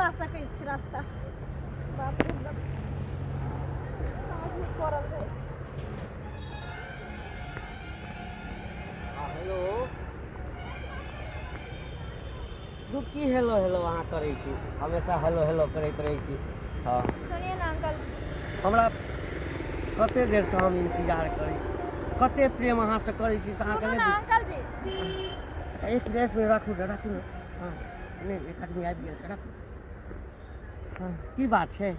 बता सकै छी रास्ता। बाप रे बाप, साँझ पड़ल जाइ छै। हेलो, दू की हेलो हेलो अहाँ करै छी? हमेशा हेलो हेलो करैत रहै छी। हँ, सुनिए ने अंकल। हमरा कते देरसँ हम इंतजार करै छी, कते प्रेम अहाँसँ करै छी से अहाँके सुनू नहि ने अंकल जी। एक मिनट, एक मिनट, राखू ने, राखू ने। हँ, नहि, एक आदमी आबि गेल छै, राखू। हँ, की बात छै?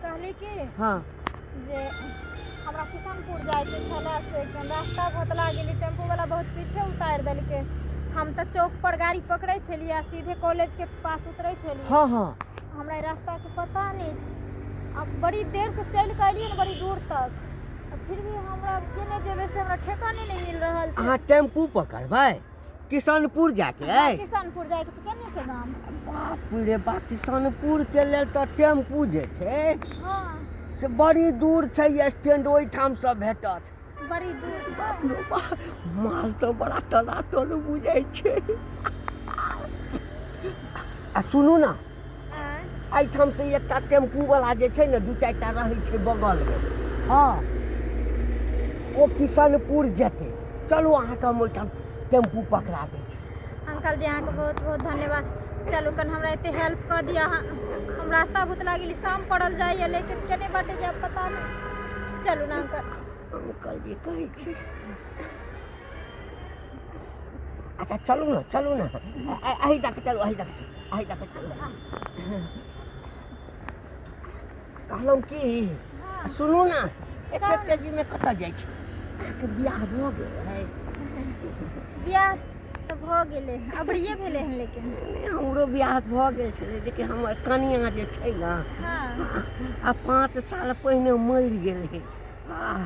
कहली कि हँ जे हमरा किशनपुर जाइके छलै, से रास्ता भतला गेली, टेम्पूवला बहुत पीछे उतारि देलकै। हम तऽ चौक पर गाड़ी पकड़ै छलियै आ सीधे कॉलेजके पास उतरै छलियै। हँ हँ। हमरा ई रास्ताके पता नहि छै। आब बड़ी देरसँ चलि कऽ एलियै ने बड़ी दूर तक, आ फिर भी हमरा केने जेबै से हमरा ठेकाने नहि मिल रहल छै। अहाँ टेम्पू पकड़बै, किशनपुर जाके अछि? किशनपुर जाइके छै। केने छै गाम? बाप रे बाप, किशनपुर के लेल तऽ टेम्पू जे छै हँ से बड़ी दूर छै स्टैंड, ओहिठामसँ भेटत। बड़ी दूर। बाप रे बाप, माल तऽ बड़ा टनाटन बुझै छै। आ सुनू ने। आँय? एहिठाम से एकटा टेम्पू वाला जे छै ने, दू चारिटा रहै छै बगलमे। हँ, ओ किशनपुर जेतै। चलू, अहाँके हम ओहिठाम टेम्पू पकड़ा दै छी। अंकल जी, अहाँके बहुत बहुत धन्यवाद। चलू, कन हमरा एते हेल्प कऽ दिअ अहाँ। हम रास्ता भुतला गेली, शाम पड़ल जाइए, लेकिन केने बाटे जायब पता नहि। चलू ने अंकल। अंकल जी कहै छी। अच्छा, चलू ने, चलू ने। एहि दऽ कऽ चलू, एहि दऽ कऽ चलू, एहि दऽ कऽ चलू। कहलहुँ की, सुनू ने, एते तेजीमे कतऽ जाइ छी? अहाँके बियाह भऽ गेल अछि? बियाह तऽ भऽ गेलै, अबरिये भेलै हन, लेकिन नहि, हमरो बियाह भऽ गेल छलै, लेकिन हमर कनियाँ जे छै ने, आ 5 साल पहिने मरि गेलै। आह,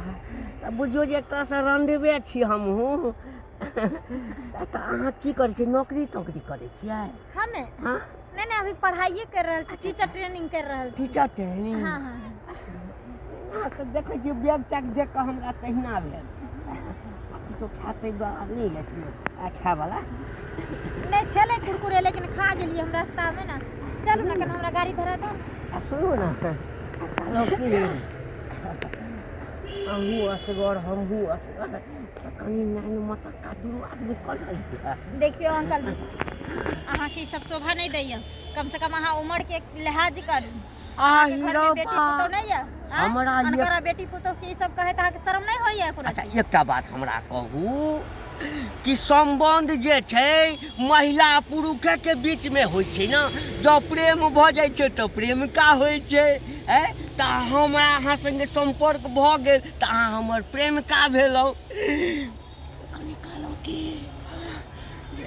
तऽ बुझियौ जे एक तरहसँ रंडवे छी हमहूँ। तऽ अहाँ की करै छियै? नौकरी तौकरी करै छियै? हमे? हँ। नहि नहि, अभी पढ़ाइए कर रहल छी, टीचर ट्रेनिंग कर रहल छी। Teacher training? हाँ। अहाँ तऽ देखै छियै, बैग तैग देख कऽ हमरा तहिना भेल। किछो खाय पीबै नहि अछि ने आ खायवला? नहि छलै कुरकुरे, लेकिन खा गेलियै हम रास्तामे ने। चलू ने, कनि हमरा गाड़ी धरा दू। आ सुनू ने, कहलहुँ की, अहूँ असगर, हमहूँ असगर, तऽ कनि नाइन मटक्का दुनू आदमी कऽ लेलियै। देखियौ अंकल जी, अहाँके ई सब शोभा नहि दैया। कम से कम अहाँ उम्र के लिहाज करू। आ अहाँके घरमे हीरो बेटी पुतोह नहि यऽ? आँय? हमरा अनकरा बेटी पुतोह के ई सब कहैत अहाँके शर्म नहि होइया एको अच्छा रत्ती? एकटा बात हमरा कहू कि सम्बन्ध जे छै महिला पुरुषके बीचमे होइ छै ने? जँ प्रेम भऽ जाइ छै तऽ प्रेम का होइ छै। ऐ तऽ हमरा अहाँ सङ्गे सम्पर्क भऽ गेल तऽ अहाँ हमर प्रेमिका भेलहुँ। कनि कहलहुँ कि जे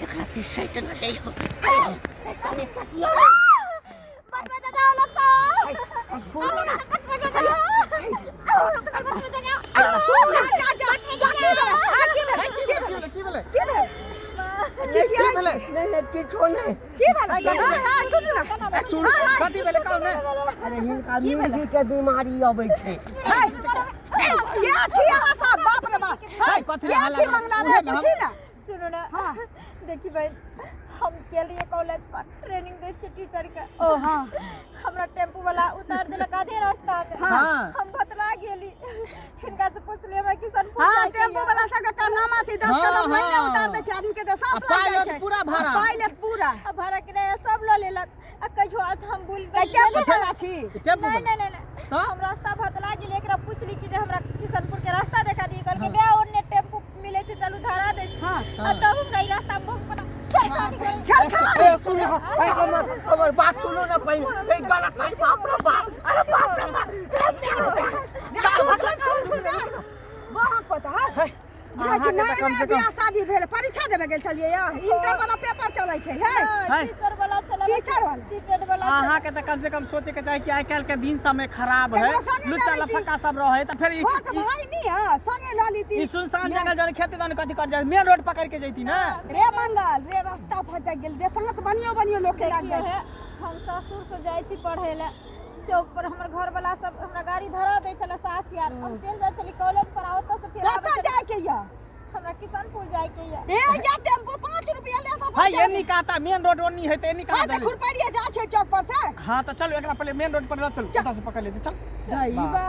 एकरा दिस सटि ने जइहो, कनि सटियौ ने। बचबे जा जाओ लोग सब। ऐ, सुनू ने। बचबे जा जाओ लोग सब, बचबे जा जाओ। ऐ, सुनू ने। की भेलै? की भेल? की भेलै? नहि नहि, किछो नहि। की भेल? हाँ, सुनू ने। ऐ, सुनू। कथी भेलै, कहू ने। अरे, हिनका मिर्गी के बीमारी अबै छै। के छी अहाँ सब? बाप रे बाप! है, कथी के हल्ला छी करै? मंगला उहे रे? ने हम- पूछी ने। सुनू ने। देखी बहन, हम गेलियै कॉलेज पर, ट्रेनिंग दै छियै टीचर के। ओ हाँ। हमरा टेम्पू वाला उतार देलक आधे रास्ता में। हाँ। हम बतला गेली, हिनका से पुछलियै हमरा किशनपुर हाँ, जाइके टेम्पू यऽ। वाला सबके कारनामा छै, 10 कदम पहिने उतार दै छै आदमी के तऽ आ साँस पाइ लागि जाइ लेत छै। पूरा भाड़ा। आ पाइ लेत पूरा। आ भाड़ा किराया सब लऽ लेलक आ कहियो आज हम भूल तऽ टेम्पू वाला छी? टेम्पू नहीं। वाला? नहीं नहीं नहीं। तऽ? हम रास्ता भतला गेलियै, एकरा पुछली कि जे हमरा किशनपुर के रास्ता देखा दियै। कहलकै बे ओन्ने टेम्पू मिलै छै, चलू धरा दै छै। आ तब हमरा ई रास्ता बहुत पता चल। चल खा। ए, सुनू, ए, हमर हमर बात सुनू ने पहिने। ए, गलत नहीं, बाप रे बाप, अरे बाप रे बाप। सुन सुन सुन सुन रे। बहुत पता है बुझै छी। अहाँके तऽ नया कम नया से कम बियाह शादी भेल, परीक्षा देबे गेल छलियै या इंटर वाला पेपर चलै छै हे? है। टीचर वाला छलै। टीचर वाला। सीटेड वाला छलै। अहाँके तऽ कम से कम सोचे के चाही कि आइ काल्हि के दिन समय खराब है, केकरो संगे लुच्चा लऽ लेती। लफक्का सब रहे तऽ फेर ई छोट भाई नी है, संगे लऽ लीती। ई सुनसान जगह जन खेती तन कथी कर जाए, मेन रोड पकड़ के जैती ना। रे मंगल रे, रास्ता भटक गेल रे, सांस बनियो बनियो लोक के लागि देखियौ जाइ छै। हे, हम सासुर से जाइ छी पढ़ै लए, चौक पर हमर घर वाला सब हमरा गाड़ी धरा दै छलै, सास यार। हम चलि जाइ छली कॉलेज पर आ ओतऽ से फेर आबै कतऽ छली। जायके यऽ? हमरा किशनपुर जाइके यऽ। ए या, टेम्पू 5 रुपया लेत, हाय एनी कहाँ मेन रोड ओनी है त एनी कहाँ हां त खुरपरिया जा छै चौक पर से। हां त चलो, एकरा पहले मेन रोड पर ल चलू, ओतऽ से पकड़ लेते, चल। दैबा।